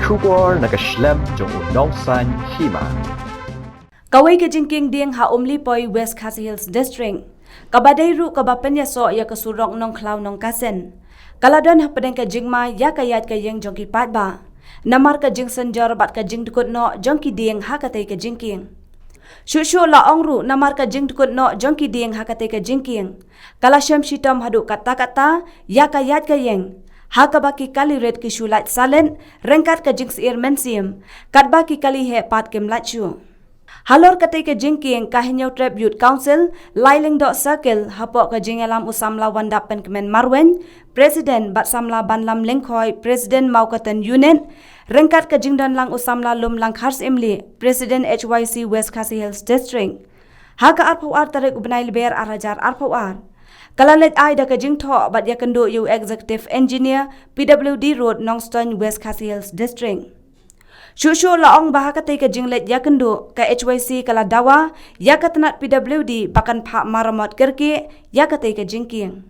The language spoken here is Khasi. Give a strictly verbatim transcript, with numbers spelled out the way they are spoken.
Khubor na ka shlem jong u Nongsaiñ Hima. Kawei ka jingkieng dieng ha Umlipoi, West Khasi Hills District, kaba dei ruh kaba pynïasoh ïa ka surok Nongkhlaw Nongkasen, ka la don hapdeng ka jingma ïa ka ïaid ka ïeng jong ki paidbah namar ka jingsynjor bad ka jingdkut noh jong ki dieng ha katei ka jingkieng. Shuh shuh la ong ruh namar ka jingdkut noh jong ki dieng ha katei ka jingkieng, ka la shem shitom haduh katta katta ïa ka ïaid ka ïeng, ha kaba ki kali rit ki shu lait salit ryngkat ka jingsyier mynsiem, katba ki kali heh pat kim lait shuh. Halor katei ka jingkieng, ka Hynñiewtrep Youth Council, Lailingdoh Circle, hapoh ka jingïalam u samla Wandap Pynkmen Marwein, President, bad samla Banlam Lyngkhoi, President Mawkatan Unit, ryngkat ka jingdon lang u samla Lumlang Kharsyimlieh, President H Y C West Khasi Hills District, ha ka arphew ar tarik u bnai Lber ar hajar arphew ar, ka la leit ai da ka jingthoh bad ïakynduh ïa u Executive Engineer, P W D Road, Nongstoiñ, West Khasi Hills District. Shuh shuh la ong ba ha katei ka jingleit ïakynduh, ka H Y C ka la dawa ïa ka tnat P W D ba kan phah maramot kyrkieh ïa katei ka jingkieng.